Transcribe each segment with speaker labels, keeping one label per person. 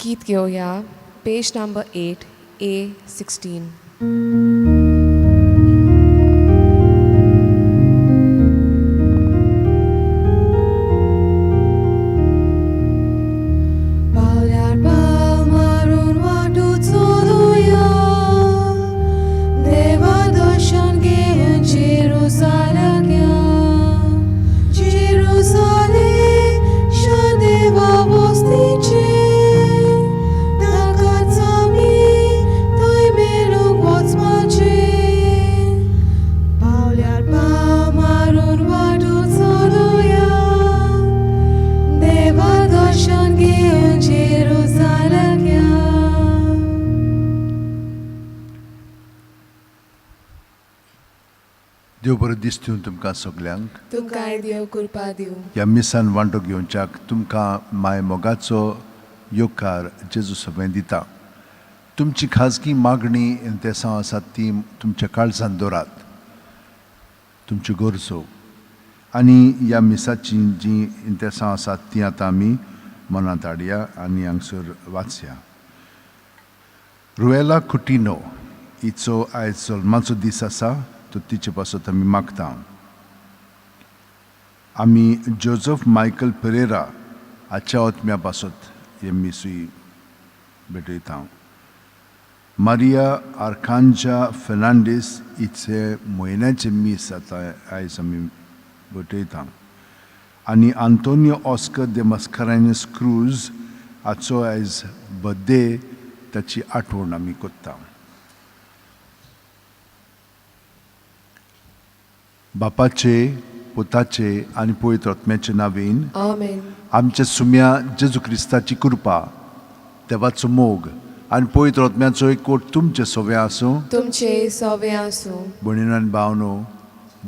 Speaker 1: गीत घेवया पेज number 8 A16. पावल्यार पाव मारून वाटू चलुया देवा दर्शन घेवन जेरुसाल्याक या जेरुसालेम देवा वस्तीचें ताकाच आमी थंय मेळूंक वचपाचें पावल्यार पाव मारून वाटू चलुया देवा दर्शन घेवन जेरुसाल्याक या.
Speaker 2: देव बरें दीस दिवन तुमकां सगल्यांक.
Speaker 1: तुमकांय देव कृपा दिवं.
Speaker 2: ह्या मिसान वांटो घेवच्याक तुमकां माय मोगाचो येवकार जेजू सगळें दिता. तुमची खाजगी मागणी इंतेसांव आसात ती तुमच्या काळजान दवरात, तुमच्यो गरजो आनी ह्या मिसाची जीं इंतेसांव आसात तीं आतां आमी मनांत हाडया आनी हांगसर वाचया. रुएला कुटिनो हिचो आयज जल्माचो दीस आसा, तो तिचे पासत आमी मागता. आमी जोजफ मायकल पेरेरा हाच्या आत्म्या पासत हे मिसूय भेटयता. मारिया आर्कांजा फेर्नांडीस हिचे म्हयन्याचें मीस आतां आयज आमी भेटयता. आनी आंतोनियो ऑस्कर दे मस्करायनस क्रूज हाचो आयज बर्थडे, ताची आठवण आमी करता. बापाचे, पुताचे आनी पवित्र आत्म्याचे नांवेन.
Speaker 1: आमेन.
Speaker 2: आमच्या सुम्या जेजू क्रिस्ताची कृपा, देवाचो मोग आनी पवित्र आत्म्याचो एकवट तुमचे सगळें आसूं.
Speaker 1: तुमचे सवे आसूं.
Speaker 2: भयणीनो आनी भावनो,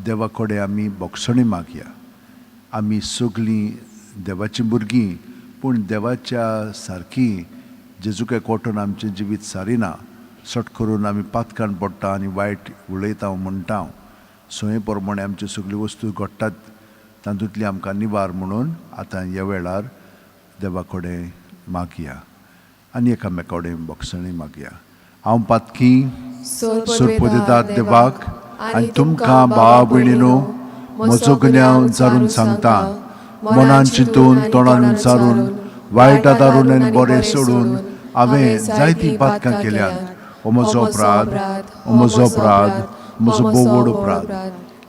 Speaker 2: देवा कडेन आमी भोगसणी मागया. आमी सगळीं देवाचीं भुरगीं, पूण देवाच्या सारकी जेजूक एकवटून आमचें जिवीत सारिना. सट करून आमी पातकान पडटा आनी वायट उलयता, म्हणटा. संये प्रमाणे आमच्यो सगल्यो वस्तू घडटात, तातूंतली आमकां निवार म्हणून आतां ह्या वेळार देवा कडेन मागया आनी एकामेका कडेन भोगसणी मागया. हांव पातकी सोरपोदेतात देवाक आनी तुमकां भावा भयणीनो म्हजो गुन्यांव जारून सांगता. मनान चिंतून, तोंडान उच्चारून, वायट आदारून आनी बरें सोडून हांवें जायतीं पातकां केल्यांत. हो म्हजो अपराध, हो म्हजो अपराध, म्हजो भोव व्हड अपराध.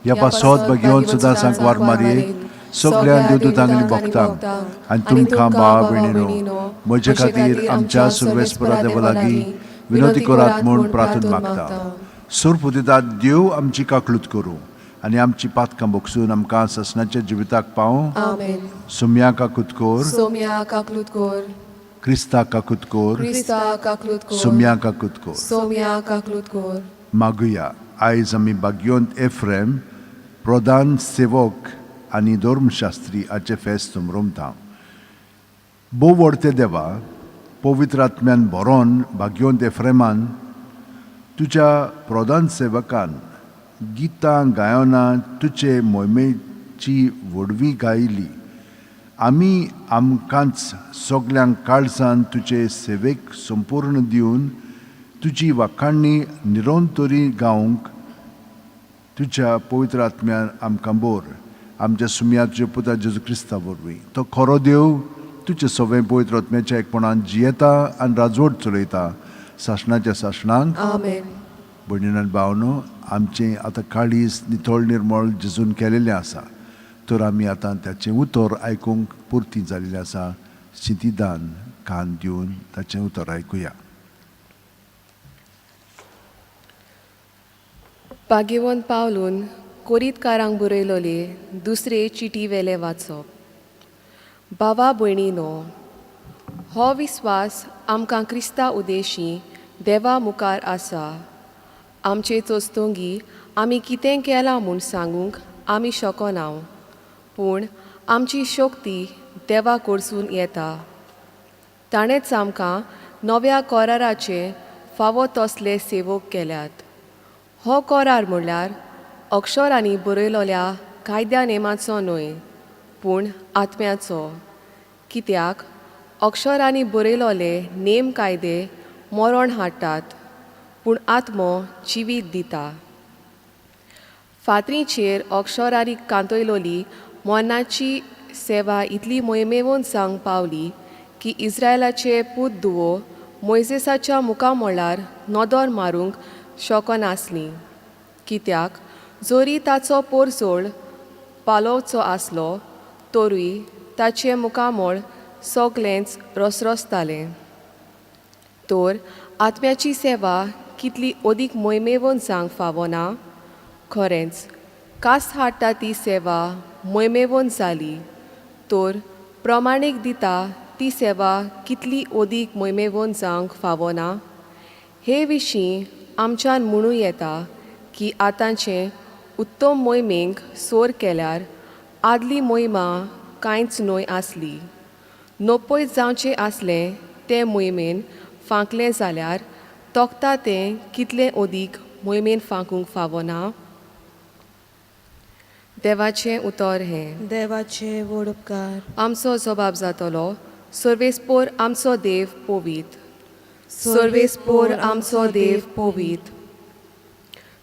Speaker 2: ह्या पासत भगेवन सदां सांकवार मारयेक, सगळ्या देवदूतांक आनी भक्तांक आनी तुमकां भावा भयणीनो म्हजे खातीर आमच्या सुर्वेस्परा देवा लागीं विनवती करात म्हूण प्रार्थना मागता. सोरपुदितात देव आमची काकलूत करूं आनी आमची पातकां भोगसून आमकां ससनाच्या जिविताक पावूं.
Speaker 1: आमेन.
Speaker 2: सुम्या काकूत कोर.
Speaker 1: सोम्या काकलूत कोर.
Speaker 2: क्रिस्ता काकूत कोर.
Speaker 1: क्रिस्ता काकलूत कोर.
Speaker 2: सुम्या काकूत कोर.
Speaker 1: सोम्या काकलूत कोर.
Speaker 2: मागुया. आयज आमी भाग्यवंत एफ्रेम प्रधान सेवक आनी धर्मशास्त्री हाचे फेस्त रोमता. भोव व्हडते देवा, पवित्र आत्म्यान भरोन भाग्यवंत एफ्रेमान तुज्या प्रधान सेवकान गितां गायनां तुजे मोहिमेची व्हडवी गायली. आमी आमकांच सगल्यांक काळजान तुजे सेवेक संपूर्ण दिवन तुजी वाखाणणी निरंतरी गावंक तुज्या पवित्र आत्म्यान आमकां बोर. आमच्या सुम्या तुज्या पुता जेजू क्रिस्ता वरवीं. तो खरो देव तुजे सगळें पवित्र आत्म्याच्या एकपणान जियेता आनी राजवट चलयता सासणाच्या सासणांक.
Speaker 1: आमेन.
Speaker 2: भयणीन आनी भावनो, आमचें आतां काळीज नितळ निर्मळ जेजून केलेलें आसा, तर आमी आतां ताचें उतर आयकूंक पुरती जाल्लें आसा. शिंतीदान कान दिवन ताचें उतर आयकुया.
Speaker 1: भाग्यवंत पावलून कोरीतकारांक बरयलोले दुसरे चिटी वेले वाचप. बाबा भयणीनो, हो विस्वास आमकां क्रिस्ता उदेशी देवा मुखार आसा. आमचे चोस्तोंगी आमी कितें केलां म्हूण सांगूंक आमी शकना, पूण आमची शक्ती देवा कडसून येता. ताणेंच आमकां नव्या कराराचे फावो तसले सेवक केल्यात. हो करार म्हणल्यार अक्षरांनी बरयलोल्या कायद्या नेमाचो न्हय, पूण आत्म्याचो, कित्याक अक्षरांनी बरयलोले नेम कायदे मरण हाडटात पूण आत्मो जिवीत दिता. फातरीचेर अक्षरांनी कांतयलोली मरणाची सेवा इतली मोहिमेवन जावंक पावली की इस्रायलाचे पूत धुवो मोयजेसाच्या मुखामळार नदर मारूंक शकनासलीं, कित्याक जरी ताचो पोरजोळ पालोवचो आसलो तरूय ताचें मुखामळ सगळेंच रसरसतालें. तर आत्म्याची सेवा कितली अदीक मोहिमेवन जावंक फावना? खरेंच, कास हाडटा ती सेवा मोहिमेवन जाली तर प्रमाणीक दिता ती सेवा कितली अदीक मोहिमेवन जावंक फावना? हे विशीं आमच्यान म्हणूं येता की आतांचे उत्तम मोहिमेक सोर केल्यार आदली मोहिमा कांयच न्हय आसली. नपयत जावचें आसलें तें मोहिमेन फांकलें जाल्यार तोखता तें कितलें अदीक मोहिमेन फांकूंक फावना? देवाचें उतर हें.
Speaker 3: देवाचे व्हड उपकार.
Speaker 1: आमचो जबाब जातलो, सर्वेस्पोर आमचो देव पवीत. सर्वेस्पोर आमचो देव पवीत.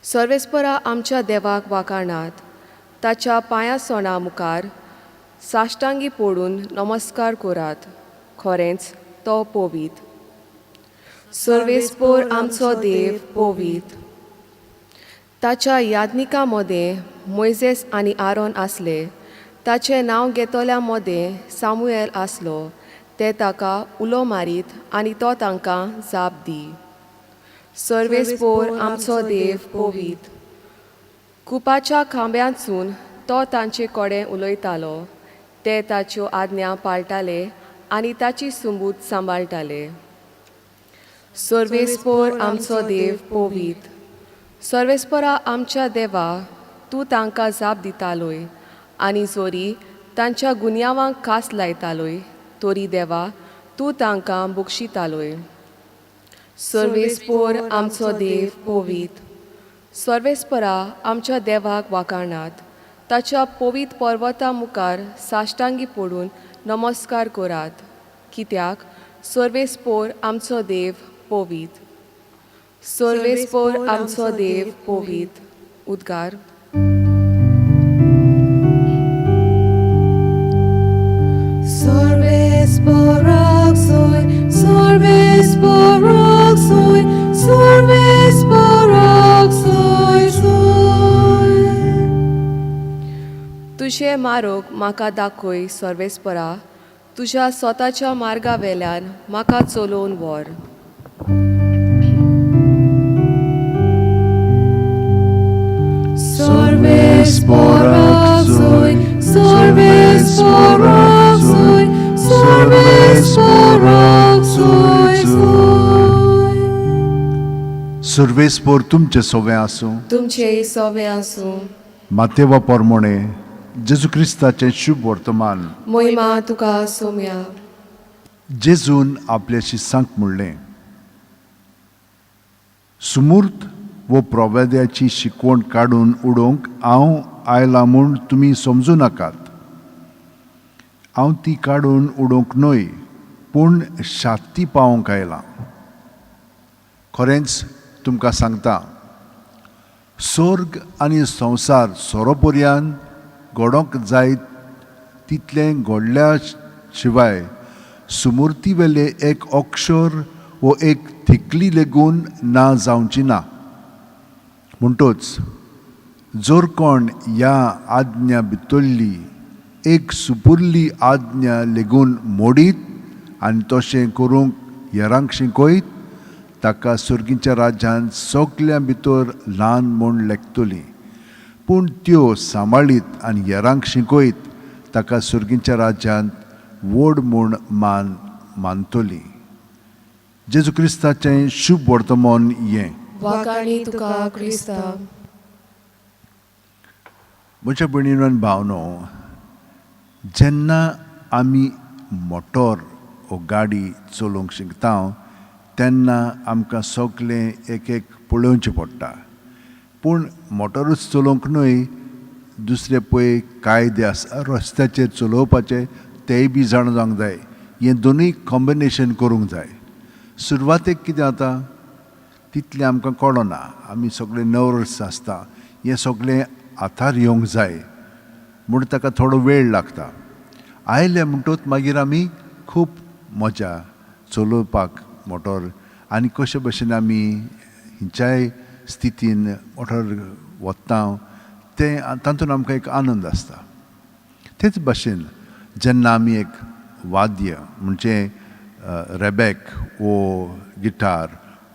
Speaker 1: सर्वेस्पोरा आमच्या देवाक वाखाणात, ताच्या पांया सोणा मुखार साश्टांगी पडून नमस्कार करात. खरेंच तो पवीत. सर्वेस्पोर आमचो देव पवीत. ताच्या याज्ञिकां मदें मोयजेस आनी आरोन आसले, ताचें नांव घेतल्या मदें सामुएल आसलो. ते ताका उलो मारीत आनी तो तांकां जाप दी. सर्वेस्पोर आमचो देव पवीत. कुपाच्या खांब्यांतसून तो तांचे कडेन उलयतालो. ते ताच्यो आज्ञा पाळटाले आनी ताची सुबूत सांबाळटाले. सर्वेस्पोर आमचो देव पवीत. सर्वेस्पोरा आमच्या देवा, तूं तांकां जाप दितालोय आनी जोरी तांच्या गुन्यांवांक खास लायतालोय तरी देवा, तूं तांकां बक्षितालोय. सर्वेस्पोर आमचो देव पवीत. सर्वेस्परा आमच्या देवाक वाखाणात, ताच्या पवीत पर्वता मुखार साश्टांगी पडून नमस्कार करात, कित्याक सर्वेस्पोर आमचो देव पवीत. सर्वेस्पोर आमचो देव पवीत. उद्गार.
Speaker 3: Sorbes poroxoi, sorbes poroxoi, sorbes poroxoi, soy.
Speaker 1: तुजें मारोग म्हाका दाखय सर्वेस्परा, तुज्या स्वताच्या मार्गा वेल्यान म्हाका चलोवन व्हर.
Speaker 3: Sorbes poroxoi, sorbes poroxoi, sorbes poroxoi, soy.
Speaker 2: सर्वेस्पोर तुमचें सोवें आसूं.
Speaker 1: तुमचें सोवें आसूं.
Speaker 2: मातेवा पोरमोणे जेजू क्रिस्ताचें शुभ वर्तमान.
Speaker 1: मोहिमा तुका सोम्या.
Speaker 2: जेजून आपल्या शिसांक म्हणलें, सुमूर्त वो प्रवेद्याची शिकवण काडून उडोवंक हांव आयलां म्हूण तुमी समजूं नाकात. हांव ती काडून उडोवंक न्हय, पूण शाती पावोवंक आयलां. खरेंच तुमकां सांगता, सोर्ग आनी संवसार सोरो पर्यान घडोवंक जाय तितलें घडल्या शिवाय सुमुर्ती वेले एक अक्षर वो एक थिकली लेगून ना जावची ना. म्हणटच जर कोण ह्या आज्ञा भितरली एक सुपुरली आज्ञा लेगून मोडीत आनी तशें करूंक हेरांक शिकयत, ताका सर्गीच्या राज्यांत सगल्यां भितर ल्हान म्हूण लेखतली, पूण त्यो सांबाळीत आनी हेरांक शिकयत ताका सर्गीच्या राज्यांत व्हड म्हूण मान मानतली. जेजू क्रिस्ताचें शुभ वर्तमान हें.
Speaker 1: वाखाणी तुका क्रिस्ता.
Speaker 2: म्हज्या भयणीनो आनी भावनो, जेन्ना आमी मोटोर वो गाडी चलोवंक शिकता तेन्ना आमकां सगळें एक एक पळोवचें पडटा. पूण मोटोरूच चलोवंक न्हय, दुसरे पळय कायदे आसा रस्त्याचेर चलोवपाचे, तेय बी जाणा जावंक जाय. हें दोनूय कॉम्बिनेशन करूंक जाय. सुरवातेक कितें जाता, तितलें आमकां कळना, आमी सगळे नर्वस आसता. हें सगळें हातार येवंक जाय म्हूण ताका थोडो वेळ लागता. आयलें म्हणटूच मागीर आमी खूब मजा चलोवपाक मोटर आनी कशे भशेन आमी खंयच्याय स्थितीन मोटर वता तें तातूंत आमकां एक आनंद आसता. तेच भाशेन जेन्ना आमी एक वाद्य म्हणजे रेबेक वो गिटार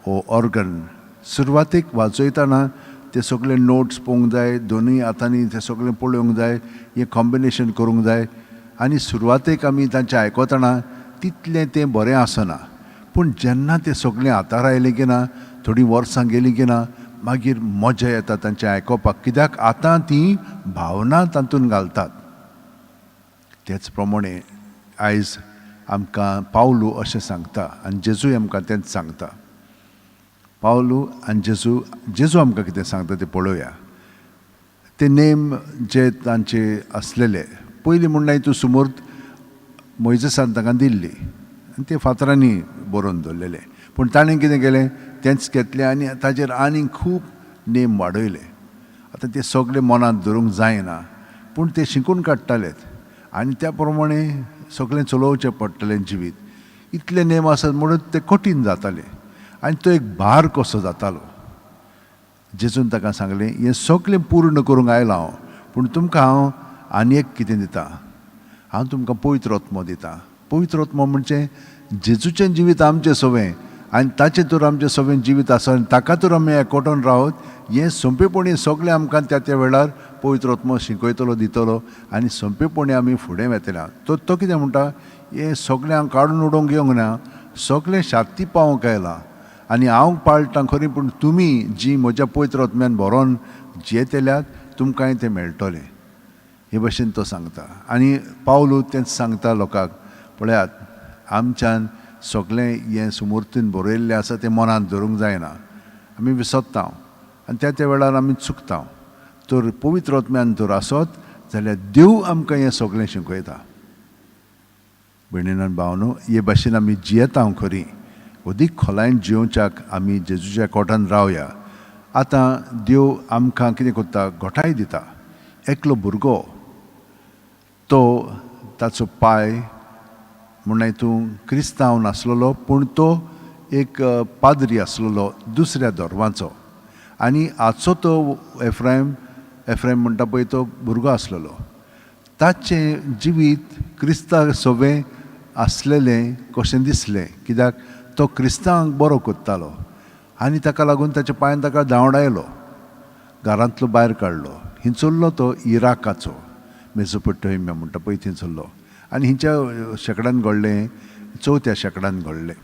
Speaker 2: वो ऑर्गन सुरवातेक वाजयतना ते सगळे नोट्स पळोवंक जाय, दोनूय हातांनी ते सगळें पळोवंक जाय, हें कॉम्बिनेशन करूंक जाय. आनी सुरवातेक आमी तांचें आयकतना तितलें तें बरें आसना, पूण जेन्ना तें सगळें हातार आयलें की ना, थोडीं वर्सां गेलीं की ना, मागीर मजा येता तांचें आयकोपाक, कित्याक आतां तीं भावना तातूंत घालतात. तेच प्रमाणे आयज आमकां पावलू अशें सांगता आनी जेजूय आमकां तेंच सांगता. पावलू आनी जेजू, जेजू आमकां कितें सांगता तें पळोवया. ते नेम जे तांचे आसलेले पयलीं म्हणल्यार तूं सुमूर्त मोयजेसान तांकां दिल्ली आनी ते फातरांनी बरोवन दवरलेले, पूण ताणें कितें केलें, तेंच घेतलें आनी ताजेर आनीक खूब नेम वाडयले. आतां ते सगळे मनांत धरूंक जायना, पूण ते शिकून काडटालेत आनी त्या प्रमाणे सगळें चलोवचें पडटलें जिवीत. इतले नेम आसत म्हणून ते कठीण जाताले आनी तो एक भार कसो जातालो. जेजून ताका सांगलें, हें सगळें पूर्ण करूंक आयलां हांव, पूण तुमकां हांव आनी एक कितें दिता, हांव तुमकां पवित्र आत्मो दिता. पवित्र आत्मो म्हणजे जेजूचें जिवीत आमचें सवें आनी ताचें तर आमचें सवें जिवीत आसा आनी ताका तर आमी एकवटून रावत, हें सोंपेपणी सगळें आमकां त्या त्या वेळार पवित्र आत्मो शिकयतलो, दितलो आनी सोंपेपणी आमी फुडें वेतले. तो कितें म्हणटा, हें सगळें हांव काडून उडोवंक येवंक ना, सगळें शाती पावोवंक आयलां आनी हांव पाळटां खरी, पूण तुमी जी म्हज्या पवित्र आत्म्यान भरोन जियेतल्यात तुमकांय तें मेळटलें, हे भशेन तो सांगता. आनी पावलू तेंच सांगता लोकांक, पळयात आमच्यान सगळें हें सुमूर्तीन बरयल्लें आसा तें मनांत धरूंक जायना, आमी विसरता आनी त्या त्या वेळार आमी चुकता. तर पवित्र आत्म्यान जर आसत जाल्यार देव आमकां हें सगळें शिकयता. भयणीन भावनो, हे भाशेन आमी जियेता खरी, अदीक खोलायेन जियोवच्याक आमी जेजूच्या कोटान रावया. आतां देव आमकां कितें करता, घोटाय दिता. एकलो भुरगो तो ताचो पाय म्हणल्यार तूं क्रिस्तांव नासलेलो, पूण तो एक पाद्री आसलेलो दुसऱ्या धर्माचो आनी आजचो तो एफ्रायम, एफ्रायम म्हणटा पळय तो भुरगो आसलेलो. ताचें जिवीत क्रिस्ता सवें आसलेलें कशें दिसलें, कित्याक तो क्रिस्तांवांक बरो करतालो आनी ताका लागून ताच्या पांयान ताका धांवडायलो, घरांतलो भायर काडलो. हिंचल्लो तो इराकाचो, मेसोपोटेमिया म्हणटा पळय थंयसरलो आनी हिंच्या शेंकड्यान घडलें, चवथ्या शेंकड्यान घडलें.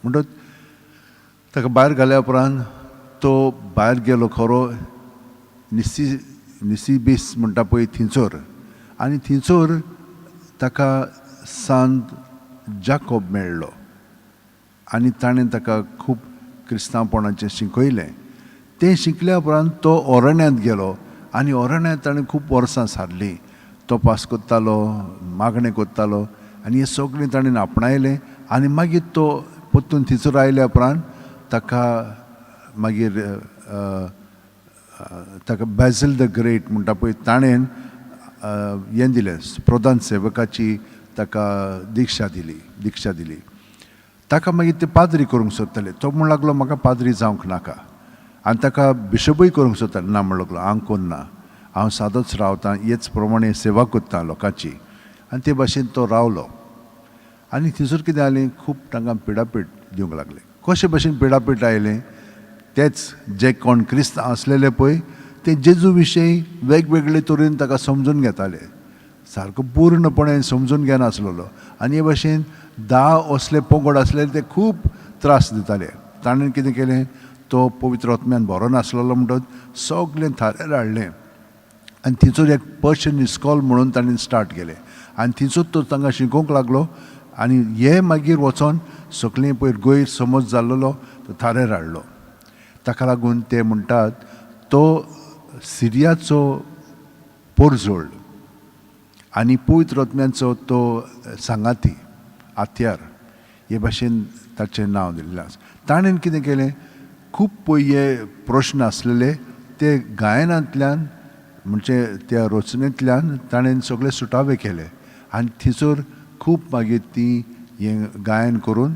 Speaker 2: म्हणटच ताका भायर घाल्या उपरांत तो भायर गेलो खरो निसीबीस म्हणटा पळय थंयसर आनी थंयसर ताका सांत जाकोब मेळ्ळो आनी ताणें ताका खूब क्रिस्तांवपणाचें शिकयलें. तें शिकल्या उपरांत तो अरण्यांत गेलो आनी अरण्यांत ताणें खूब वर्सां सारलीं. तो पास करतालो, मागणें करतालो आनी हें सगळें ताणें आपणायलें आनी मागीर तो परतून थंयसर आयल्या उपरांत ताका मागीर ताका बेझल the great म्हणटा पळय ताणें हें दिलें, प्रधान सेवकाची ताका दिक्षा दिली, दिक्षा दिली. ताका मागीर ते पाद्री करूंक सोदताले. तो म्हण लागलो म्हाका पाद्री जावंक नाका आनी ताका बिशपूय करूंक सोदताले. ना म्हण लागलो, हांव कोन्ना, हांव सादोच रावतां, हेच प्रमाणे सेवा करता लोकांची. आनी ते भाशेन तो रावलो आनी थंयसर कितें जालें, खूब तांकां पिडापीड दिवंक लागले. कशे भशेन पिडापीड आयलें, तेच जे कोण क्रिस्तांव आसलेले पळय ते जेजू विशयी वेगवेगळे तरेन ताका समजून घेताले, सारको पूर्णपणे समजून घेनासलेलो. आनी हे भाशेन 10 असले पंगड आसलेले ते खूब त्रास दिताले. ताणें कितें केलें, तो पवित्र आत्म्यान बरो नासलेलो म्हणटच सगळें थाऱ्यार हाडलें आनी थंयसर एक पर्शियन इस्कॉल म्हणून ताणें स्टार्ट केलें आनी थंयसर तो तांकां शिकोवंक लागलो आनी हे मागीर वचोन सगळें पयर गैरसमज जाल्लो तो थाऱ्यार हाडलो. ताका लागून ते म्हणटात तो सिरियाचो पोरजोळ आनी पवित्र आत्म्यांचो तो सांगाती. आत्यार हे भाशेन ताचें नांव दिल्लें आसा. ताणें कितें केलें, खूब पळय हे प्रश्न आसलेले ते गायनांतल्यान म्हणजे त्या रचनेंतल्यान ताणें सगळे सुटावे केले आनी थंयसर खूब मागीर ती हें गायन करून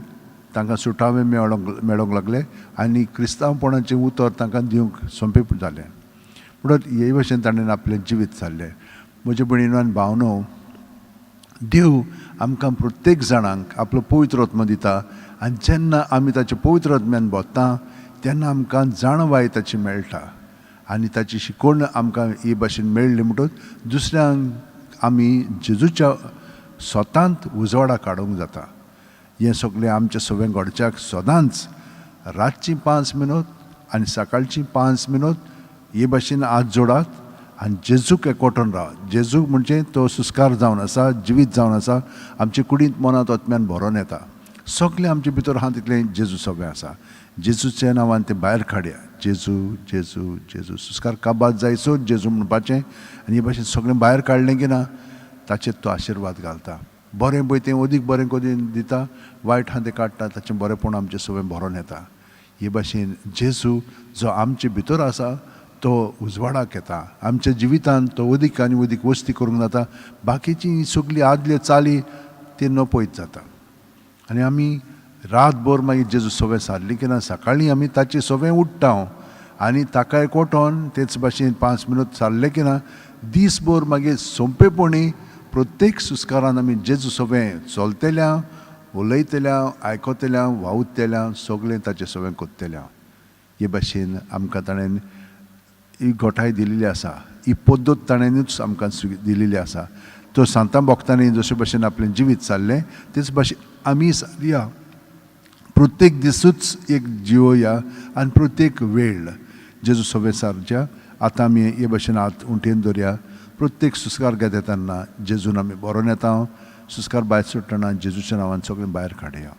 Speaker 2: तांकां सुटावे मेळोंक लागले आनी क्रिस्तांवपणाचें उतर तांकां दिवंक सोंपें जालें. म्हणून हे भाशेन ताणें आपलें जिवीत सारलें. म्हज्या भयणीनो आनी भावनो, देव आमकां प्रत्येक जाणांक आपलो पवित्र आत्मो दिता आनी जेन्ना आमी ताचे पवित्र आत्म्यान भोंवता तेन्ना आमकां जाणवाय ताची मेळटा आनी ताची शिकवण आमकां ही भाशेन मेळ्ळी म्हणटकच दुसऱ्यांक आमी जेजूच्या स्वतांत उजवाडा काडूंक जाता. हें सगळें आमच्या सगळें घडच्याक सदांच रातचीं 5 मिनूत आनी सकाळचीं 5 मिनूत हे भाशेन हात जोडात आनी जेजूक एकवटून रावात. जेजूक म्हणजे तो सुस्कार जावन आसा, जिवीत जावन आसा, आमचे कुडींत मनांत आत्म्यान भरोन येता. सगळें आमचे भितर आहा तितलें जेजू सगळें आसा. जेजूच्या नांवान तें भायर काडया. जेजू जेजू जेजू सुस्कार काबाद जायसो जेजू म्हणपाचें आनी हे भाशेन सगळें भायर काडलें की ना ताचेर तो आशिर्वाद घालता. बरें पळय तें अदीक बरें करून दिता, वायट आहा तें काडटा, ताचें बरेंपण आमचें सगळें भरोन येता. हे भाशेन जेजू जो आमचे भितर आसा तो उजवाडाक येता, आमच्या जिवितांत तो अदीक आनी अदीक वस्ती करूंक जाता. बाकीची ही सगळी आदल्यो चाली ते नपयत जाता आनी आमी रातभर मागीर जेजू सगळें सारली की ना सकाळीं आमी ताचे सगळें उठ्ठा आनी ताका एकवटोन तेच भाशेन 5 मिनूत सारले की ना दीसभर मागीर सोंपेपणी प्रत्येक सुस्कारान आमी जेजू सगळें चलतल्या, उलयतल्या, आयकतल्या, वावुरतल्या, सगळें ताचें सगळें करतल्या. हे भाशेन आमकां ताणें ही गोठाय दिल्ली आसा, ही पद्दत ताणेंच आमकां दिल्ली आसा. तो सांतां भक्तांनी जशे भाशेन आपलें जिवीत सारलें तेच भाशेन आमी सारया. प्रत्येक दिसूच एक जिवोया आनी प्रत्येक वेळ जेजू सगळें सारच्या. आतां आमी हे भाशेन हात उंटेन दवरया. प्रत्येक सुस्कार घेता तेन्ना जेजून आमी बरोवन येता, सुस्कार भायर सोडटना जेजूच्या नांवान सगळें भायर काडया.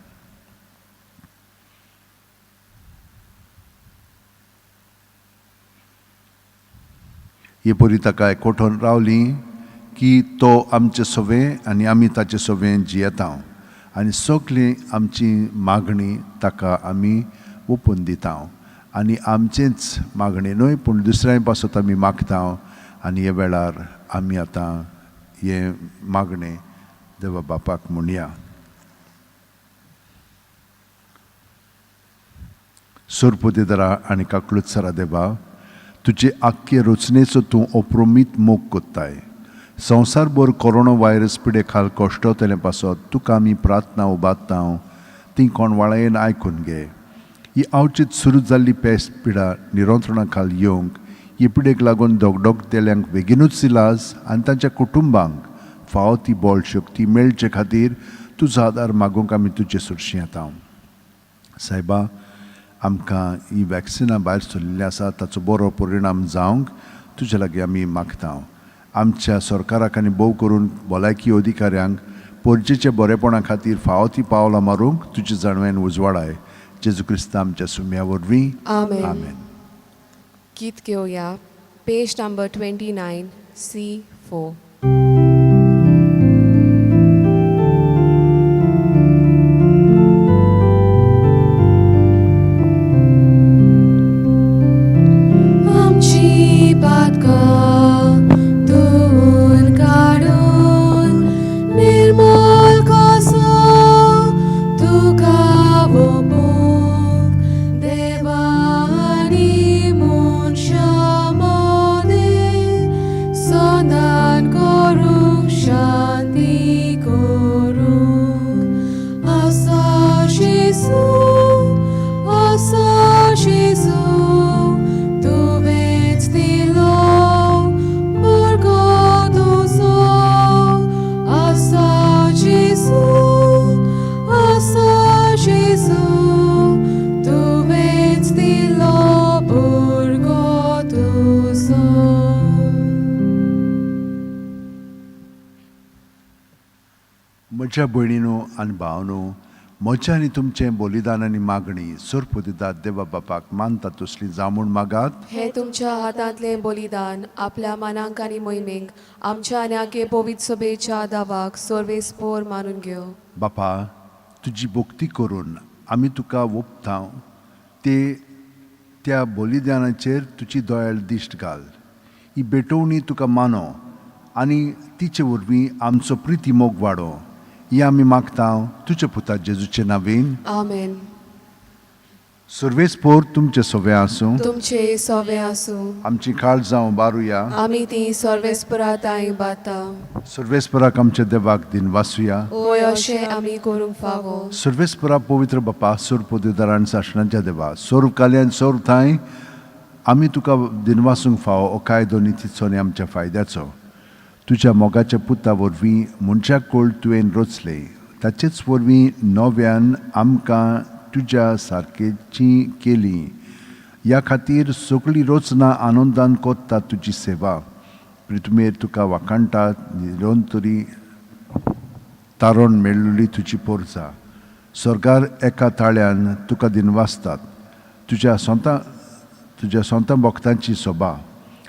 Speaker 2: हे परी ताका एकवटून रावली की तो आमचे सवें आनी आमी ताचे सवें जियेता आनी सगळी आमची मागणी ताका आमी ओपून दिता आनी आमचेंच मागणी न्हय पूण दुसऱ्यां पासत आमी मागता आनी हे वेळार आमी आतां हें मागणें देवा बापाक म्हणया. सोरपोतेदरा आनी काकलुत्सरा देवा, तुजे आख्खे रचनेचो तूं अप्रमीत मोग कोत्ताय. संवसारभर कोरोना व्हायरस पिडे खाल कश्टवतले पासत तुका आमी प्रार्थना उबारता, ती कोणवाळायेन आयकून घे. ही आवचीत सुरू जाल्ली पेस पिडा निरंत्रणा खाल येवंक ही पिडेक लागून धगधगतेल्यांक बेगीनूच इलाज आनी तांच्या कुटुंबांक फावो ती बळ शक्ती मेळचे खातीर तुजो आदार मागूंक आमी तुजे सुरशी येता. सायबा, आमकां ही वॅक्सिनां भायर सरिल्लीं आसा ताचो बरो परिणाम जावंक तुजे लागीं आमी मागता. आमच्या सरकाराक आनी भोव करून भलायकी अधिकाऱ्यांक पोरजेच्या बरेपणा खातीर फावो ती पावलां मारूंक तुजे जाणवेन उजवाडाय. जेजू क्रिस्ता आमच्या सुम्या वरवीं
Speaker 1: आमेन.
Speaker 2: आमेन.
Speaker 1: गीत घेवया पेज नंबर 29 C4.
Speaker 3: आमची पातकां धुवन काडून निर्मोल कसो तुका वोपूंक देवा आनी मनशां मदें संदान करूंक शांती करूंक. आसा जेजू, आसा जेजू, तुवेंच दिलो भुरगो तुजो. आसा जेजू, आसा जेजू, तुवेंच दिलो भुरगो तुजो.
Speaker 2: म्हज्या भयणीनो आनी भावनो, म्हज्या आनी तुमचें बलिदान आनी मागणी सोरपोदिदात देवा बापाक मानता तसली जामूण मागात.
Speaker 1: हे तुमच्या हातांतलें बलिदान आपल्या मानांक आनी मोहिमेक आमच्या आनी आगे पवित्र सभेच्या दावाक सर्वेस्पोर मानून घेवं.
Speaker 2: बापा, तुजी भक्ती करून आमी तुका ओंपता ते त्या बलिदानाचेर तुजी दयाळ दिश्ट घाल. ही भेटवणी तुका मानो आनी तिचे वरवीं आमचो प्रिती मोग वाडो, ही आमी मागता तुज्या पुता जेजूचे नांवेन.
Speaker 1: आमेन.
Speaker 2: सर्वेस्पोर तुमचे सवे आसूं.
Speaker 1: तुमचे सोवे आसूं.
Speaker 2: आमची काळजां उबारुया.
Speaker 1: आमी ती सर्वेस्परा ताई बाता.
Speaker 2: सर्वेस्पराक आमच्या देवाक दिनवासुया.
Speaker 1: वय अशें आमी करूंक फावो.
Speaker 2: सर्वेस्परा पवित्र बापा, सोर पदवीदारान सासणाच्या देवा, सोर काल्यान सोर थांय आमी तुका दिनवासूंक फावो. हो कायदो नितीचो आनी आमच्या फायद्याचो. तुज्या मोगाच्या पुता वरवीं मनशाक कोळ तुवें रचले, ताचेच वरवीं नव्यान आमकां तुज्या सारकेची केली. ह्या खातीर सगळी रचना आनंदान कोत्ता तुजी सेवा. प्रितुमेर तुका वाखाणटा निरंतरी तारण मेळ्ळी तुजी पोरजा. स्वर्गार एका ताळ्यान तुका दिनवासतात तुज्या सोंता भक्तांची सोबा.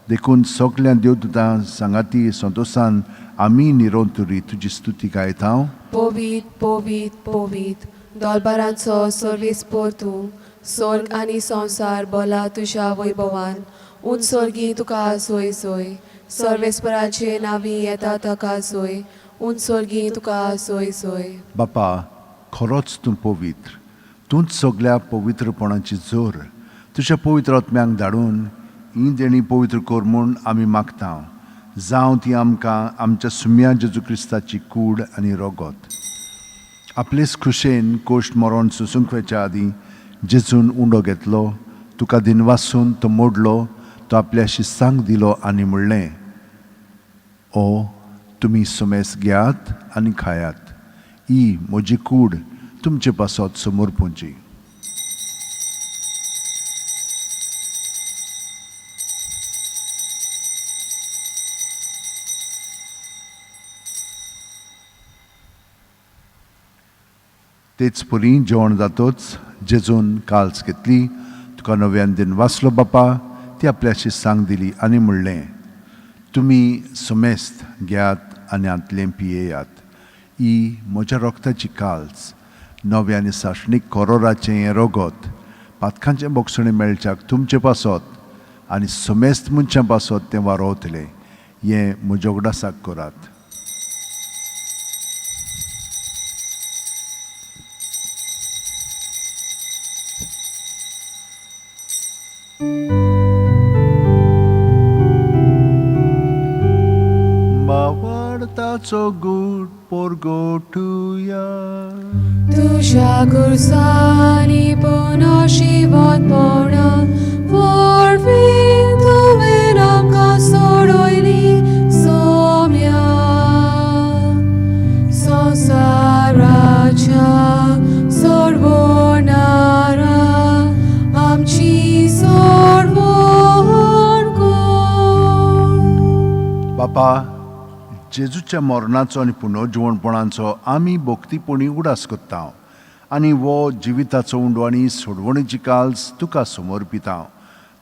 Speaker 2: देखून सगल्या देवदूतां सांगाती संतोसान आमी निरंतरी तुजी स्तुती गायता.
Speaker 1: पवीत पवीत पवीत दोलबारांचो सर्वेस्पोर तूं, स्वर्ग आनी संवसार बोला तुज्या वैभवान. उंच स्वर्गी तुका सोय सोय, सर्वेस्पराचे नांवी येता ताका सोय, उंच स्वर्गी तुका सोय सोय.
Speaker 2: बापा, खरोच तूं पवित्र, तूंच सगल्या पवित्रपणाची जोर. तुज्या पवित्र आत्म्यांक धाडून ही देणी पवित्र कर म्हूण आमी मागता, जावं ती आमकां आमच्या सुम्या जेजू क्रिस्ताची कूड आनी रगत. आपलेच खुशेन कोश्ट मरण सोसूंक वचच्या आदीं जेजून उंडो घेतलो, तुका दिनवासून तो मोडलो, तो आपल्या शिस्तांक दिलो आनी म्हणलें, ओ तुमी सुमेस घेयात आनी खायात, ही म्हजी कूड तुमचे पासत समर्पूंची. तेच परी जेवण जातोच जेजून काल्स घेतली, तुका नव्यान दिन वाचलो बापा, ती आपल्या शिस्तांक दिली आनी म्हणलें, तुमी सुमेस्त घेयात आनी हांतलें पियेयात, ही म्हज्या रोगताची काल्स, नव्या आनी सासणीक कोरोराचें हें रगत पातकांचें बोगसणें मेळच्याक तुमचे पासत आनी समेस्त मनशां पासत तें वारोवतलें. हें म्हज्या उगडासाक करात. मावाडताचो गूट पोरगोटुया.
Speaker 3: तुज्या गुरसांनी पुनः शिवतपणा वरवीं तुवें आमकां सोडयली सोम्या. संवसाराच्या सोडवणारा आमची सोडवण कर.
Speaker 2: बापा, जेजूच्या मरणाचो आनी पुनर्जिवणपणाचो आमी भक्तीपणी उगडास करता आनी हो जिविताचो उंडो आनी सोडवणेची काल्स तुका समर्पिता.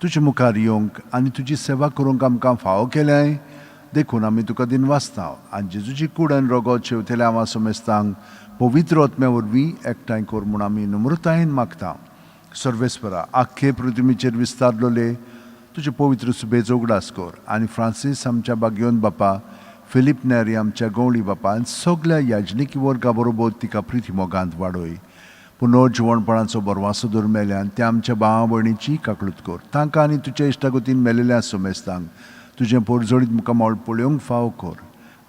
Speaker 2: तुजे मुखार येवंक आनी तुजी सेवा करूंक आमकां फावो केल्याय देखून आमी तुका दिनवासता आनी जेजूची कूड आनी रगत शेवतेल्या आमा समेस्तांक पवित्र आत्म्या वरवीं एकठांय कर म्हूण आमी नम्रतायेन मागता. सर्वेस्परा, आख्खे पृथ्वीचेर विस्तारलोले तुजे पवित्र सुबेचो उगडास कर आनी फ्रांसीस आमच्या बागयोन बापा, फिलीप नेरी आमच्या गवळी बापा आनी सगल्या याजनिकी वर्गा बरोबर तिका प्रिती मोगांत वाडय. पुनर्जिवणपणाचो बरवासो दवर मेल्यान त्या आमच्या भावा भयणीची काकळूत कर. तांकां आनी तुज्या इश्टागतीन मेलेल्या सोमेस्तांक तुजें पोरजोडीत मुखामळ पळोवंक फावो कर.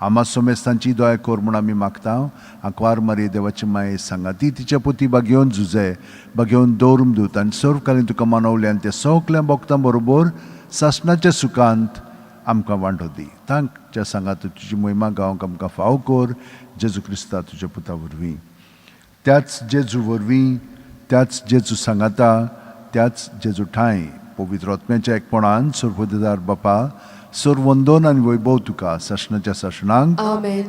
Speaker 2: आमा सोमेस्तांची दया कर म्हूण आमी मागता. आंकवार मारी देवाची माये सांगाती तिच्या पोती बागेवन झुजे बागेवन दवरूंक दूत आनी सर्वकालीन तुका मानवले आनी त्या सगल्या भक्तां बरोबर सासणाच्या सुखांत आमकां वांटो दी. तांच्या सांगात तुजी मोहिमा गावंक आमकां फावो कर, जेजू क्रिस्ता तुज्या पुता वरवीं. त्याच जेजू वरवीं, त्याच जेजू सांगाता, त्याच जेजू ठांय पवित्र आत्म्याच्या एकपणान सर्वदार बापा, सर्व वंदन आनी वैभव तुका सासणाच्या सासणांक.
Speaker 1: आमेन.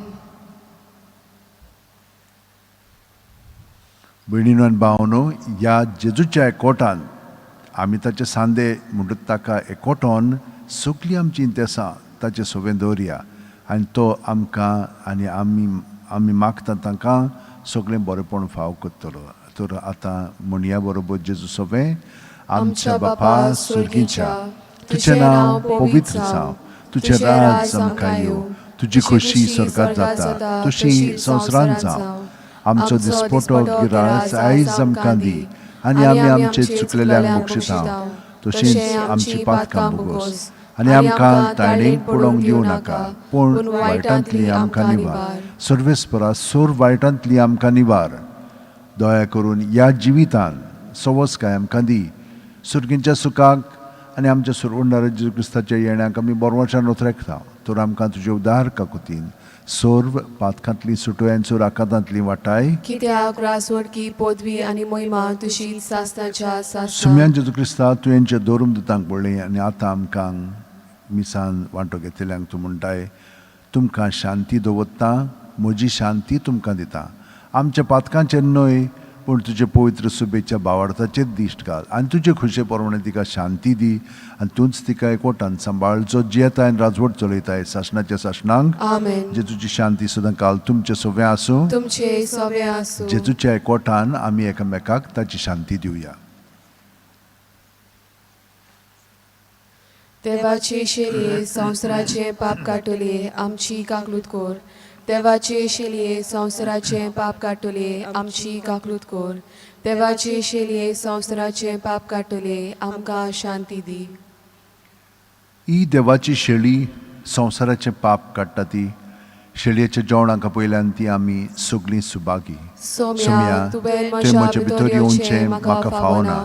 Speaker 2: भयणीनो आनी भावनो, ह्या जेजूच्या एकवटान आमी ताचे सांदे म्हणटूच ताका एकवटोन सगळीं आमचीं इंतेसां ताचे सोबें दवरया आनी तो आमकां आनी आमी आमी मागता तांकां सगळें बरेंपण फाव करतलो. तर आतां म्हणया बरोबर जेजू सवें. आमच्या बापा सुर्गीच्या, तुजें नांव पवित्र जावं, तुजें राज आमकां येवं, तुजी खोशी स्वर्गात जाता तशी संवसारांत जावं. आमचो दिसपटो गिरास आयज आमकां दी आनी आमी आमचे चुकलेल्यांक बक्षिता तशींच आमची पातकां भोगोस आनी आमकां ताणेक पडोवंक दिवं नाका, पूण वायटांतली आमकां निवार. सर्वेस्परा सोर वायटांतली आमकां निवार. दया करून ह्या जिवितान सवसकाय आमकां दी. सुर्गींच्या सुखाक आनी आमच्या सुरवंडार जेजू क्रिस्ताच्या येण्याक आमी बरवाच्यान ओतरेकता. तर आमकां तुजे उदार काकुतीन सर्व पातकांतली सुटोय आनी सोर आकांतांतली वाटाय.
Speaker 3: कित्याक रासवडकी पदवी आनी मोहिमा तुशी सासनाच्या सासना.
Speaker 2: सुम्यान जेजू क्रिस्ता, तुवें दोरून दितांक पळय आनी आतां आमकां मिसान वांटो घेतल्यांक तूं म्हणटाय, तुमकां शांती दवरता, म्हजी शांती तुमकां दिता. आमच्या पातकांचेर न्हय पूण तुजे पवित्र सुबेच्या भावार्थाचेर दिश्ट घाल आनी तुजे खुशे प्रमाणे तिका शांती दी आनी तूंच तिका एकवटान सांबाळ, जो जियेताय आनी राजवट चलयताय सासणाच्या सासणांक.
Speaker 3: आमेन.
Speaker 2: जेजूची शांती सदां काल तुमचे सगळें आसूं.
Speaker 3: तुमचे सवे आसूं.
Speaker 2: जेजूच्या एकवटान आमी एकामेकाक ताची शांती दिवया.
Speaker 3: देवाचे शेलये संवसाराचे पाप काटुले आमची काकलूत कोर. देवाचे शेलये संवसाराचे पाप काटुले आमची काकलूत कोर. देवाचे शेलये संवसाराचे पाप काटुले आमकां शांती दी.
Speaker 2: ही देवाची शेळी संवसाराचें पाप काडटा ती शेळयेच्या जेवणाक पयल्यान ती आमी सगळीं सुभागी.
Speaker 3: सोम्या, तुवें म्हज्या भितर येवचें म्हाका फावना,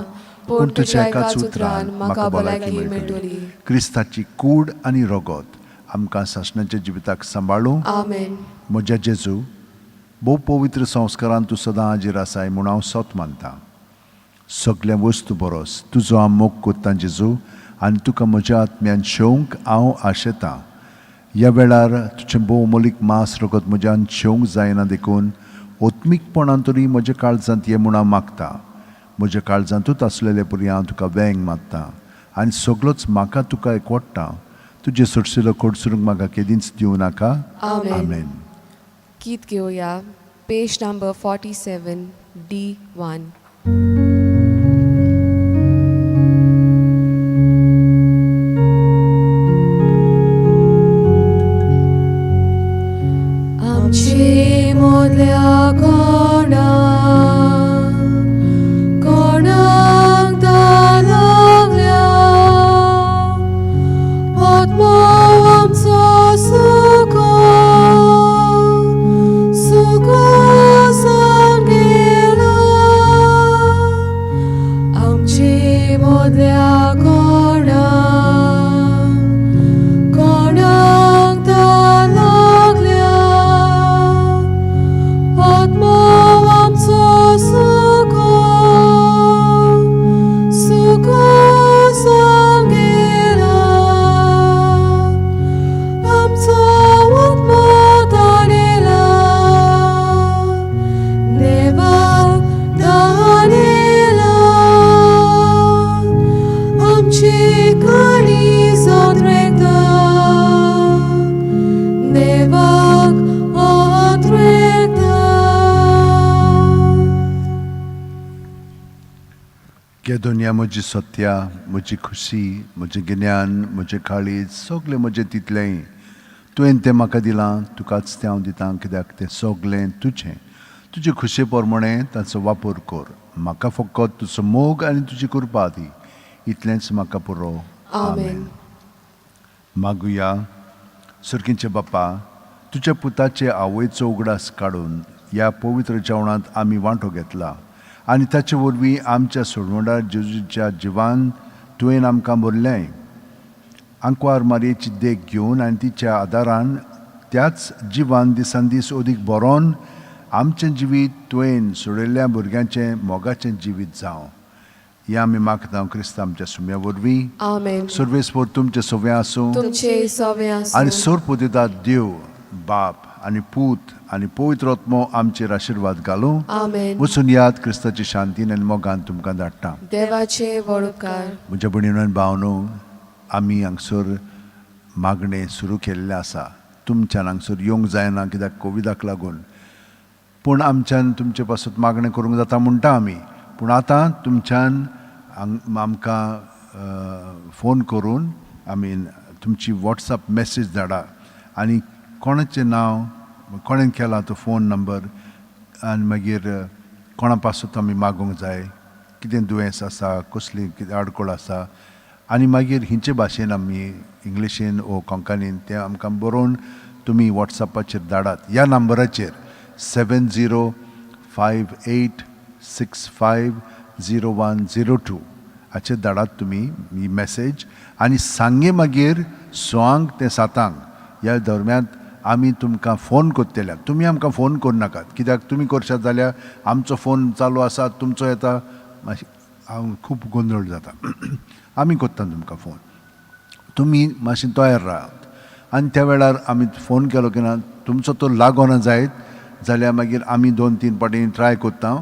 Speaker 3: पूण तुज्या एकाच उतरान म्हाका भलायकी मेळटली.
Speaker 2: क्रिस्ताची कूड आनी रगत आमकां सासणाच्या जिविताक सांबाळूं.
Speaker 3: आमेन.
Speaker 2: म्हज्या जेजू, भोव पवित्र संस्कारान तूं सदां हाजीर आसाय म्हूण हांव सत मानता. सगल्या वस्तू बरोस तुजो हांव मोग कोत्तां जेजू आनी तुका म्हज्या आत्म्यान शेवंक हांव आशेतां. ह्या वेळार तुजें भोव मोलीक मांस रगत म्हज्यान शेवंक जायना देखून ओत्मीकपणान तरी म्हज्या काळजांत ये म्हूण हांव मागता. म्हज्या काळजांतूच आसलेले परी हांव तुका वेंग मारता आनी सगळोच म्हाका तुका एकवडटा. तुजें सोडशिलो कोडसरूंक म्हाका केदींच दिवं नाका.
Speaker 3: आमेन.
Speaker 2: आमेन.
Speaker 3: गीत घेवया, पेज नंबर 47 D1. आमचे मोदल्या कोणा कोणाक लागल्या आत्मो आमचो सुको सुको सांगेला. आमचे मोदल्या कोणा कोणाक लागल्या आत्मो आमचो सुको सुको सांगेला. आमचो आत्मो ताणेला देवाक ताणेला. आमची काणी सोदरेकता देवाक ओतरेकता.
Speaker 2: गे दुनिया म्हजी सत्या, म्हजी खुशी, म्हजें गिन्यान, म्हजें काळीज, सगळें म्हजें तितलेंय तुवें तें म्हाका दिलां, तुकाच तें हांव दितां कित्याक तें सगळें तुजें. तुजे खुशे प्रमाणें ताचो वापर कर. म्हाका फकत तुजो मोग आनी तुजी कृपा दी, इतलेंच म्हाका पुरो.
Speaker 3: आमेन.
Speaker 2: मागुया. सुर्कींचे बाप्पा, तुज्या पुताचे आवयचो उगडास काडून ह्या पवित्र जेवणांत आमी वांटो घेतला आनी ताचे वरवीं आमच्या सोडवणार जेजूच्या जिवान तुवें आमकां भरलें. आंकवार मारयेची देख घेवन आनी तिच्या आदारान त्याच जिवान दिसान दीस अदीक बरोवन आमचें जिवीत तुवें सोडयल्ल्या भुरग्यांचें मोगाचें जिवीत जावं, हें आमी मागता क्रिस्त आमच्या सुम्या वरवीं.
Speaker 3: आमेन.
Speaker 2: सर्वेस्पर तुमचें सगळें आसूं.
Speaker 3: तुमचे सवे
Speaker 2: आनी
Speaker 3: आसूं.
Speaker 2: सोर पुदेतात देव बाप आनी पूत आनी पवित्र आत्मो आमचेर आशिर्वाद घालूं.
Speaker 3: आमेन.
Speaker 2: वचून याद क्रिस्ताची शांतीन आनी मोगान तुमकां धाडटा.
Speaker 3: देवाचे व्हड उपकार.
Speaker 2: म्हज्या भयणीनो आनी भावनो, आमी हांगसर मागणें सुरू केल्लें आसा. तुमच्यान हांगसर येवंक जायना कित्याक कोविडाक लागून. पूण आमच्यान तुमचे पासत मागणें करूंक जाता म्हणटा आमी, पूण आतां तुमच्यान आमकां फोन करून आमी तुमची वॉट्सएप मॅसेज धाडा आनी कोणाचें नांव, कोणें केलां तो फोन नंबर आनी मागीर कोणा पासत आमी मागूंक जाय, कितें दुयेंस आसा, कसली कितें आडखळ आसा आनी मागीर हिंचे भाशेन आमी इंग्लिशीन वो कोंकणीन तें आमकां बरोवन तुमी वॉट्सएपाचेर धाडात ह्या नंबराचेर 7058650102 हाचेर धाडात तुमी ही मॅसेज आनी सांगे मागीर 6 ते 7 ह्या दरम्यान आमी तुमकां फोन करतले. तुमी आमकां फोन करूं नाकात, कित्याक तुमी करशात जाल्यार आमचो फोन चालू आसा, तुमचो येता, मातशें हांव खूब गोंदळ जाता. आमी करता तुमकां फोन, तुमी मातशें तयार रावात आनी त्या वेळार आमी फोन केलो की ना तुमचो तो लागोना जायत जाल्यार मागीर आमी 2-3 फावटी ट्राय करता,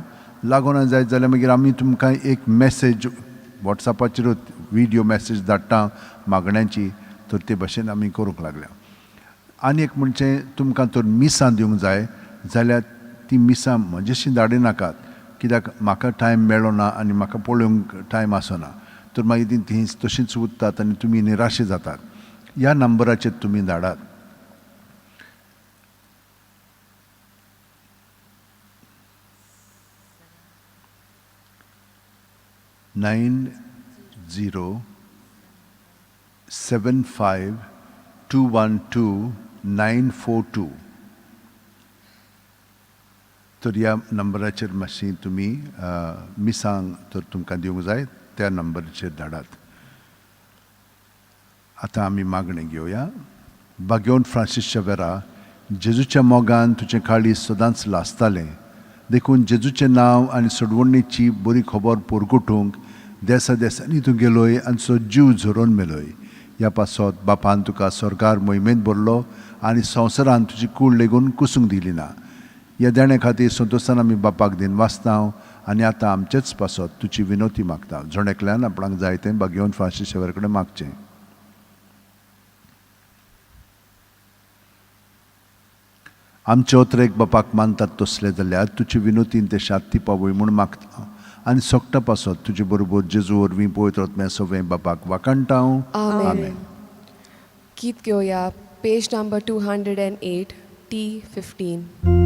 Speaker 2: लागोना जायत जाल्यार मागीर आमी तुमकां एक मॅसेज वॉट्सएपाचेरूच विडियो मॅसेज धाडटा मागण्यांची, तर ते भाशेन आमी करूंक लागल्या. आनी एक म्हणजे तुमकां तर मिसां दिवंक जाय जाल्यार ती मिसां म्हजेशी धाडिनाकात, कित्याक म्हाका टायम मेळना ना आनी म्हाका पळोवंक टायम आसना, तर मागीर ती तशींच उरतात आनी तुमी निराशे जातात. ह्या नंबराचेर तुमी धाडात. 9075212942. तर ह्या नंबराचेर मातशी तुमी मिसांग तर तुमकां दिवंक जाय त्या नंबराचेर धाडात. आतां आमी मागणें घेवया. बागेवन फ्रांसीस शेवेरा, जेजूच्या मोगान तुजें काळीज सदांच लासतालें, देखून जेजूचें नांव आनी सोडवणीची बरी खबर पोरगुटूंक देसा देसांनी तूं गेलोय आनी सो जीव झरोवन मेलोय. ह्या पासत बापान तुका स्वर्गार मोहिमेंत भरलो आनी संवसारान तुजी कूड लेगून कुसूंक दिली ना. ह्या देणे खातीर संतोशान आमी बापाक दिन वाचता आनी आतां आमचेच पासत तुजी विनोती मागता. जण एकल्यान आपणाक जाय तें बागेवन फ्रांसीस शेवेरा कडेन मागचें. आमचे ओतरेक बापाक मानतात तसले जाल्यार तुजे विनोतीन ते शांती पावय म्हूण मागता आनी सोगटा पासत तुजे बरोबर जेजू वरवीं पवित्र आत्म्या सवें बापाक वाखाणटा हांव.
Speaker 1: आमेन. गीत घेवया, page number 208, T 15.